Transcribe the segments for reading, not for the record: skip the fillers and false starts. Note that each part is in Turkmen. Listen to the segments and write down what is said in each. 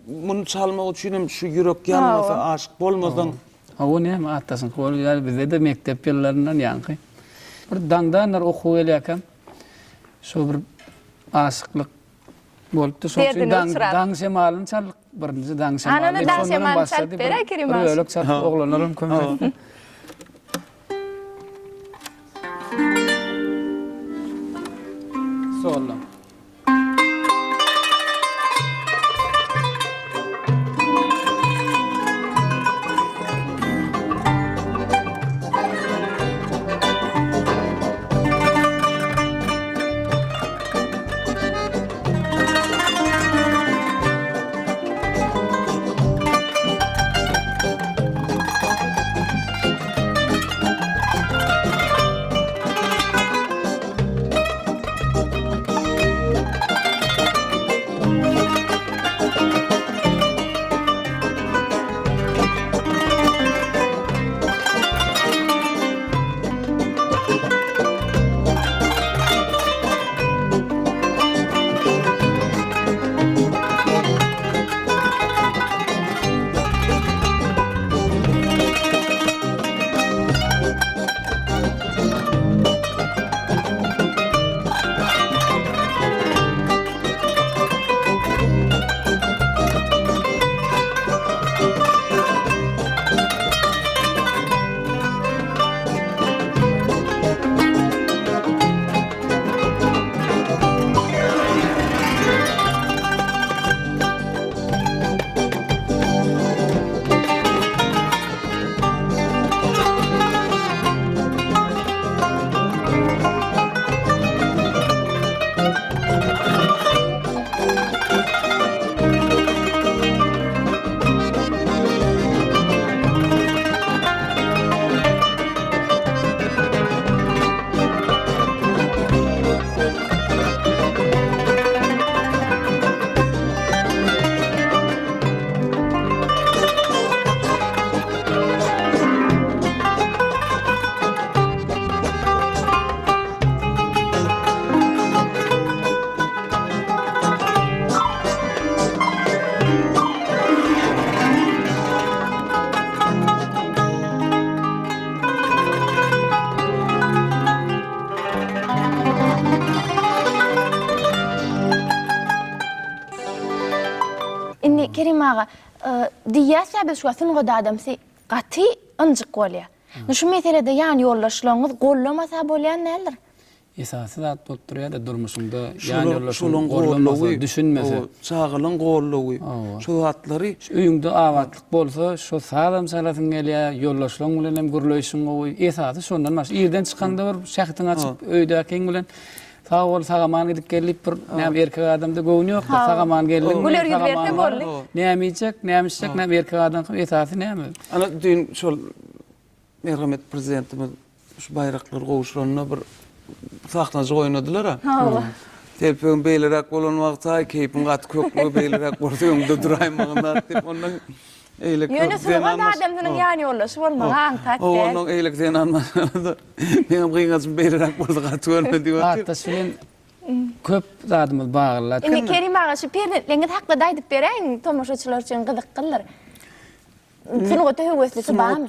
Muny çalmak üçin hem şu ýürek ýanmasa, aşyk bolmasaň. Hawa näme atdaşyňky bolup ýaly bizde-de mekdep ýyllaryndan ýaňky bir daňdanlar okuwa gelýärkäm şo bir aşyklyk bolupdy şoň üçin daň daň şemalyny çaldyk birinji daň şemaly Anany daň şemalyny çalyp beräý Kerim bir bölek çalyp oglanlaram kömek etdi. Soldan. Indi Kerim aga, diýýäs-ä biz şu wagt sungat adamsy gaty ynjyk bolýar. Indi şu meselede ýan ýoldaşlaryňyz gollamasa bolýan däldir. Esasy zat bolup durýar-da durmuşyňda ýan ýoldaşyň gollamasa, düşünmese. Çagalaň goldawy, şu zatlary. Şu öýüňde abatlyk bolsa, şo sazam çalasyň gelýär, ýoldaşlaryň bilen hem gürleýşiň gowy. Esasy şondan başla. Irden çykaňda bir şähdiňi açyp öýdäkiň bilen Sag bol, sag-aman gidip gel diýip bir näme erkek adamda göwni ýokdur. Sag-aman geldiňmi? Güler ýüz berse boldy. Näme iýjek, näme içjek, näme erkek adamyň esasy näme? Ana düýn şol merhamet prezidentimiz şu baýraklary gowşuranda bir sahnajyk oýnadylar-a. Hawa. Telpegim beýleräk bolan wagty-aý keýpim gaty köklügi beýleräk bolsa öňde duraýmagyn zat diýip ondan eýleki Ýöne sungat adamsynyň ýanýoldaşy bolmagy aňsat däl. Ondan eýleki zenan maşgalada Meňem gyňajym beýleräk bolsa gaty görme diýip otyr. Atdaş bilen köp zadymyz bagly. Indi Kerim aga şu perzentleňiz hakda-da aýdyp beräýiň tomaşaçylar üçin gyzyklydyr. Sungata höweslisi barmy?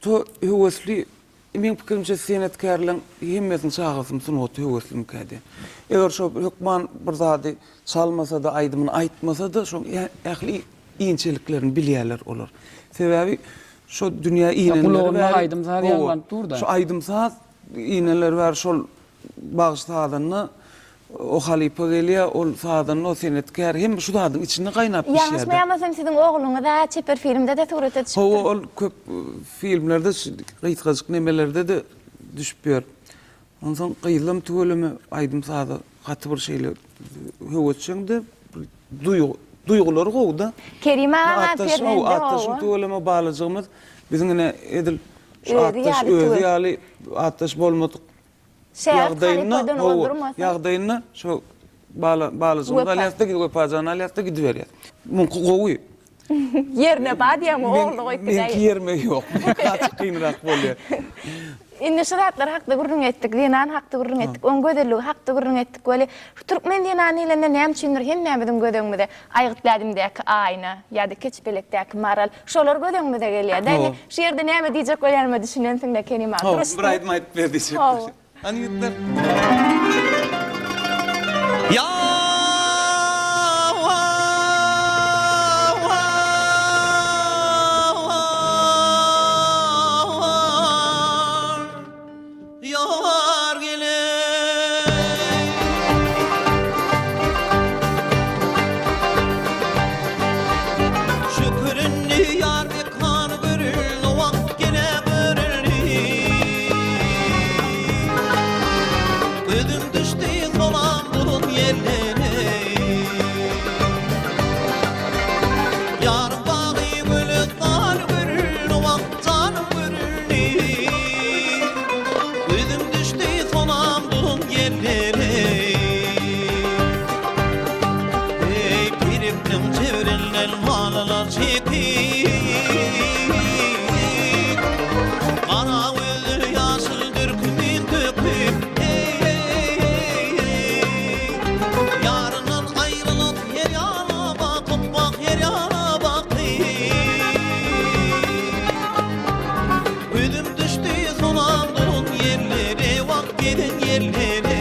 Sungata höwesli meň pikirimçe senetkärleň hemmesiniň çagasyny sungata höweslimikä diýen. Eger şo hökman bir zady çalmasa-da aýdymyny aýtmasa-da şoň ähli inçeliklerini bilýärler olar. Sebäbi Şo dünýä inenleri Gulagynda bäri, aýdym-saz hawa, ýaňlanyp dur-da. Şo aýdym-saz inenleri bäri şol bagşy-sazanda o halypa gelýär, ol sazanda, o senetkär hemme şu zadyň içinde gaýnap bişýär-de. Ýalňyşmaýamosam siziň ogluňyz-a çeper filmde-de surata düşüpdir. Hawa, ol köp filmlerde, gysgajyk nemelerde-de düşüp ýör. Onsoň gyzlam tüweleme aýdym-saza gaty bir şeýle höwesjeň-de, duýgy, duýgulary gowy-da. Kerim agaň-a Atdaşyň, perzendi Atdaşyň gowy. tüweleme balajygymyz biziň ine edil şu Özi Atdaş ýaly özi tüwel. ýaly Atdaş bolmadyk Şägirt ýagdaýynda, halypadan hawa, ozdurmasyn. ýagdaýynda şu bala, balajygymyzy Wepa. alýas-da, Wepajany alýas-da gidiberýäs. Muňky gowy. Ýerine bar diýýäňmi, ogluny goýup Meňki gidäýen. ýerime ýok. Meňki gaty kynrak bolýar. Indi şu zatlar hakda gürrüň etdik, zenan hakda gürrüň etdik, oň gözelligi hakda gürrüň etdik weli, şu türkmen zenany diýlende näme üçindir hemmämiziň göz öňümize Aýgytly ädimdäki Aýna ýa-da Keçpelekdäki Maral, şolar göz öňümize gelýär-dä. Indi şu ýerde näme diýjek bolýanyma düşünensiň-dä Kerim aga. Hawa, bir aýdym aýdyp ber diýjek bolýan. Hany ýigitler. Ýar gelen. Şükür indi ýar mekan görüldi, wagt gene görüldi. Gözüm düşdi solan duran ýerlere. Ýaryň bagy gülüstan görüldi, wagt janym görüldi. Gözüm düşdi solan duran ýerlere. Eý, pirikliň çebrinden balalar çekip, Gara gözli ýaşyl dürkümin töküp, Eý-eý-eý-eý. Ýaryndan aýrylyp her ýana bakyp, Wah, her ýana bakyp. Gözüm düşdi solan duran ýerlere, Wah, gelen ýerlere.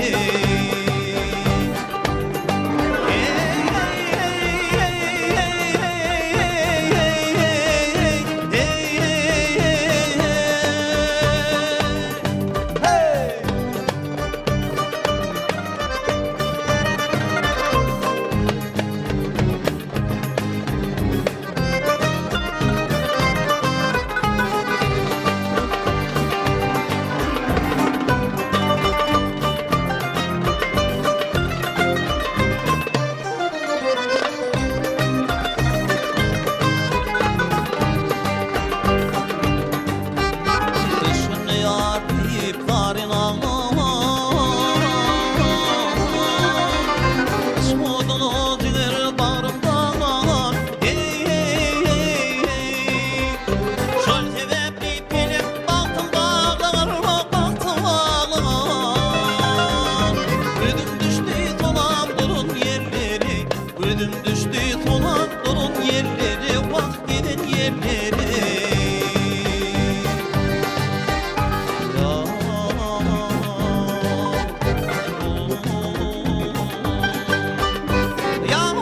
Düşündi ýar diýip zaryn aglama Yşk oduna jiger bagrym daglanar Eý-eý-eý-eý Şol sebäpli pelek bagtym baglanar Bagtym baglanar Gözüm düşdi solan duran ýerlere Gözüm düşdi solan duran ýerlere Wah giden ýerlere Ýar,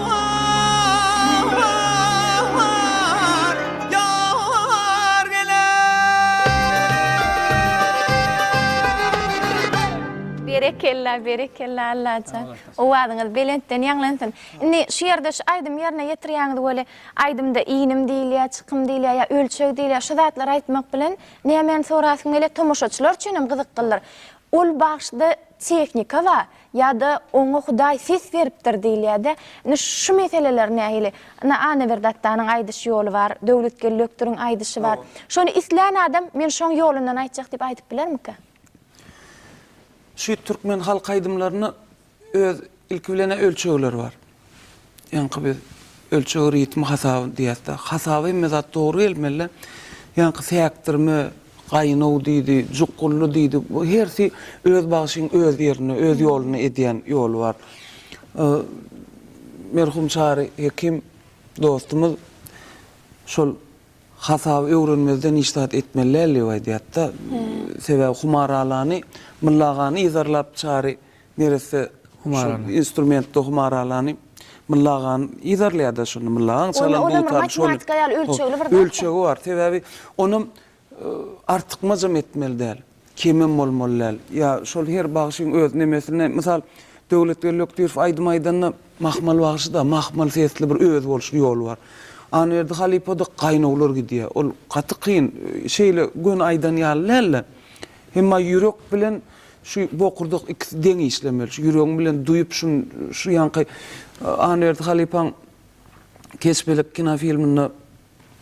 ýar geler. Berekella berekella Allajan owazyňyz belentden ýaňlansyn. Indi şu ýerde şu aýdymy ýerine ýetirýäňiz weli aýdymda inim diýilýär, çykym diýilýär ýa ölçeg diýilýär şu zatlary aýtmak bilen nämäni sorasym gelýär tomaşaçylar üçin hem gyzyklydyr. Ol bagşyda tehnika bar ýa-da oňa Hudaý ses beripdir diýilýär-de. Indi şu meseleler nähili? Ine Annaberdi Atdanyň aýdyş ýoly bar, Döwletgeldi Ökdüriň aýdyşy bar. Şony islän adam men şoň ýolundan aýtjak diýip aýdyp bilermikä? Şu türkmen halk aýdymlarynda Öz ilki bilen-ä ölçegleri bar. Ýaňky biz ölçeg ritmi hasaby diýýäs-de. Hasaby hemme zat dogry gelmeli-de. Ýaňky säkdirme, gaýnow diýdi, jukgully diýdi. Bu hersi öz bagşyň öz ýerinde, öz ýolunda edýän ýoly bar. Merhum Çary Hekim dostumyz şol hasaby öwrenmezden hiç zat etmeli däl diýip aýdýardy-da. Sebäbi Humaralany, Myllagany yzarlap Çary Neresse şol instrumentde humaralany Mylla agany yzarlaýar-da şonda Mylla agaň çalan dutaryny şony. Matematika ýaly ölçegli bir zat. Ölçegi bar. Sebäbi onam artykmajam etmeli däl. Kemem bolmaly däl. Ýa şol her bagşyň öz nemesinde mysal Döwletgeldi Ökdirow aýdym aýdanda mahmal bagşy-da mahmal sesli bir özboluşly ýoly bar. Annaberdi halypada gaýnawlar gidýär. Ol gaty kyn. Şeýle göni aýdan ýaly däl-de. Emma ýürek bilen Şu bokurdak ikisi deň işlemeli. Şu ýüregiň bilen duýup şun şu ýaňky Annaberdi halypaň Keçpelek kinofilminde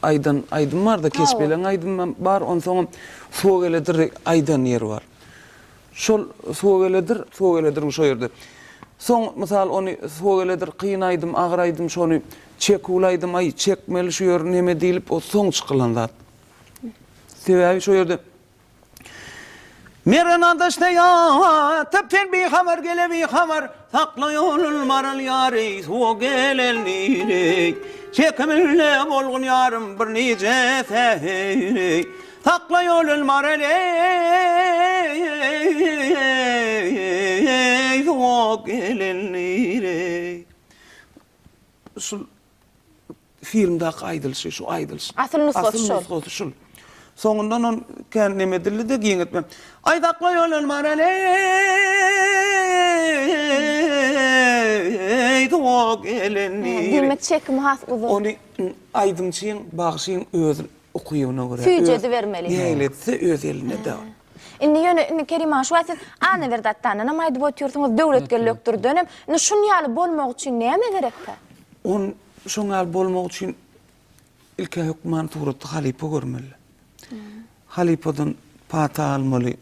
aýdan aýdym barda Keçpelegiň aýdymam bar onsoňam Suwa geledir aýdan ýeri bar. Şol Suwa geledir, Suwa gelediriň şo ýerde. Soň mysal ony Suwa geledir kyn aýdym, agyr aýdym şony çeküwli aýdym aý çekmeli şu ýeri neme diýlip o soň çykylan zat. Sebäbi şo ýerde. Mergen adaşda ýatyp sen bihabar gele bihabar Sakla ýolun maral ýary suwa gelenini Çekiminde bolgun ýarym bir nije säheri Sakla ýolun maral eý suwa gelenini Şul filmdäki aýdylyşy, şu aýdylyş. Asyl nusgasy Asyl şol. nusgasy şul. Soňundan ony kän neme edildi-de giňeltme. Aý sakla ýolun maral eý, suwa gelendir. Diýmek çekimi has uzun. Ony aýdymçyň, bagşyň öz ukybyna görä. Süýjedibermeli. Nähili etse öz elinde-de ol. Indi ýöne indi Kerim aga şu wagt siz Annaberdi Atdandanam aýdyp otyrsyňyz, Döwletgeldi Ökdürdenem. Indi şun ýaly bolmak üçin näme gerekkä? On şoň ýaly bolmak üçin ilk-ä hökman suratda halypa görmeli. Halypadan pata almaly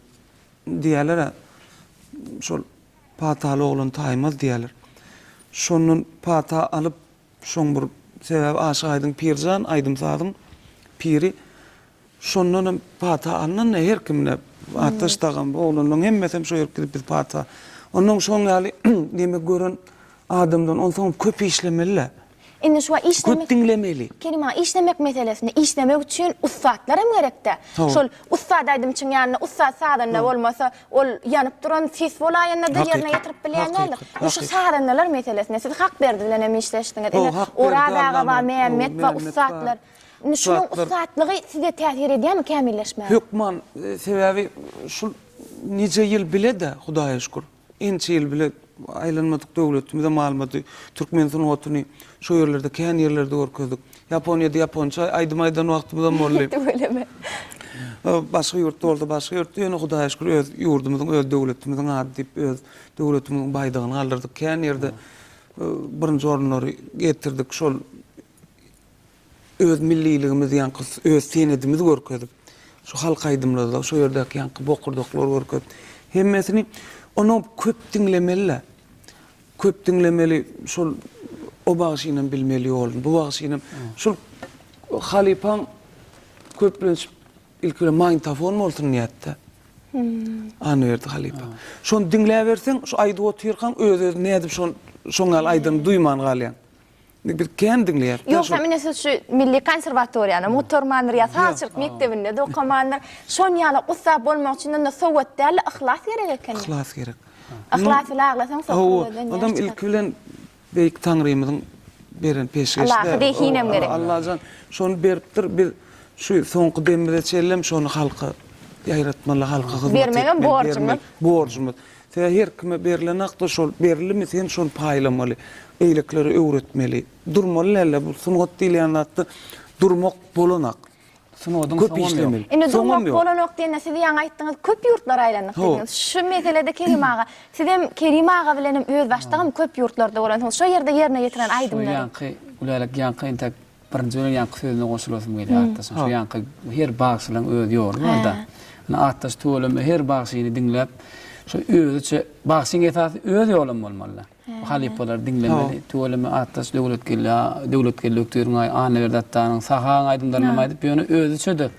diýýärler-ä. Şol pataly oglan taýmaz diýýärler. Şondan pata alyp, şoň bir sebäbi Aşyk Aýdyň Pirjan aýdym-sazyň piri. Şondanam pata alnanda her kimde atdaş dagam oglanlaryň hemmesem şo ýerk gidip biz pata. Onnoň şoň ýaly neme gören adamdan onsoňam köp işlemeli-dä. Indi şu işlemek Köp diňlemeli. Kerim aga işlemek meselesinde işlemek üçin ussatlar hem gerekdä. Şol ussat aýdymçyň ýanynda ussat sazanda bolmasa ol ýanyp duran ses bolaýanda-da ýerine ýetirip bilýän däldir. Indi şu sazandalar meselesinde siz Hakberdi bilen hem işleşdiňiz. Ine Oraz aga bar, Mämmet bar ussatlar. Indi şunuň ussatlygy size täsir edýärmi kämilleşmäge? Hökman, sebäbi şul nije ýyl bile-de, Hudaýa şükür, ençe ýyl bile aýlanmadyk döwletimizem galmady. Türkmen sungatyny şo ýerlerde, kän ýerlerde görkezdik. Ýaponiýada ýaponça aýdym aýdan wagtymyzam boldy. Tüweleme. Başga ýurtda bolsa başga ýurtda, ýöne Hudaýa şükür öz ýurdumyzyň, öz döwletimiziň ady diýip, öz döwletimiziň baýdagyny galdyrdyk. Kän ýerde birinji orunlary getirdik. Şol Öz milliligimizi ýaňky öz senedimizi görkezip, şu halk aýdymlary, şo ýerdäki ýaňky bokurdaklary görkezip, hemmesini onam köp diňlemeli-dä. Köp diňlemeli, şol o bagşynam bilmeli ýoluny, bu bagşynam. Şol halypaň köplenç ilki bilen magnitofon bolsun diýýärdi-de. Annaberdi halypa. Şony diňläberseň, şu aýdyp otyrkaň öz-özüni nädip şony şoň ýaly aýdanyny duýman galýaň. Biz kän diňleýäris. Ýogsam ine siz şu milli konserwatoriýanam gutarmandyr ýa sazçylyk mekdebinde-de okamandyr. Şon ýaly ussat bolmak üçin onda sowat däl-de yhlas gerek eken. Yhlas gerek. Yhlas bile aglasaň soňky gözden ýaş Hawa, onda ilki bilen Beýik Taňrymyzyň beren peşgeşi-dä. Ylahy zehinem gerek. Allajan şony beripdir. Biz şu soňky demimize çenlem şony halka ýaýratmaly, halka hyzmat etmeli. Bermegem borjumyz. Borjumyz. Sebäbi her kime berlen hakda şol berildimi sen şony paýlamaly, beýlekilere öwretmeli. Durmaly dälde bu sungat diýilýän zatda durmak bolanak. Sungatyň Köp soňam ýok. işlemeli. Indi Soňam durmak ýok. bolanok diýende siz ýaňy aýtdyňyz köp ýurtlara aýlandyk Hawa. diýdiňiz. Şu meselede Kerim aga sizem Kerim aga bilenem özbaşdagam köp ýurtlarda bolansyňyz. Şo ýerde ýerine ýetiren Şu aýdymlary. ýaňky Gülälek ýaňky entek Birinji bilen ýaňky sözüne goşulasym gelýär atdaşyň. Şu ýaňky her bagşylaň öz ýoly bar-da. Ine atdaş tüweleme her bagşyny diňläp, şu özüçe bagşyň esasy öz ýolam bolmaly-da. Halypalary diňlemeli. Tüweleme atdaş Döwletgeldi Döwletgeldi Ökdiriň aý, Annaberdi Atdanyň, Sahaň aýdymlarynam aýdyp, ýöne özüçe-de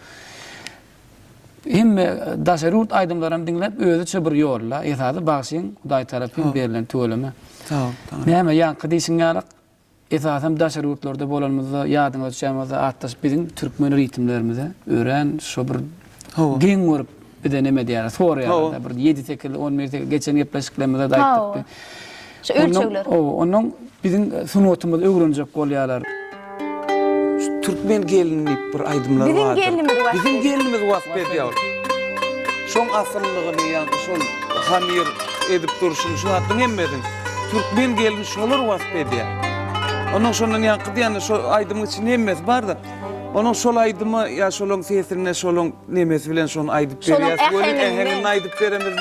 hemme daşary ýurt aýdymlaram diňläp özüçe bir ýol-da. Esasy bagşyň Hudaý tarapyn berlen tüweleme. Sag bol. Näme ýaňky diýşiň ýalyk Esasam daşary ýurtlarda bolanymyzda ýadyňyza düşýän bolsa atdaş biziň türkmen ritmlerimize örän şo bir geň görüp bize neme diýýärler soraýarlar da bir ýedi sekiz on bir sekiz geçen gepleşiklerimizde-de aýtdyk. Şu ölçegler. Hawa onnoň biziň sungatymyzy öwrenjek bolýarlar. Şu türkmen gelini diýip bir aýdymlar Biziň bardyr. gelinimizi wasp Biziň gelinimizi wasp edýär ol. Şoň asyllygyny ýa-da şol hamyr edip durşuny şu zatlaryň hemmesini türkmen gelini şolar wasp edýär. Onuň şondan ýaňky diýende şo aýdymyň içinde hemmesi bar-da. Onuň şol aýdyma ýa şolaň sesinde şolaň nemesi bilen şony aýdyp Şolaň berýäs. Welin äheňinde. äheňinde aýdyp beremiz.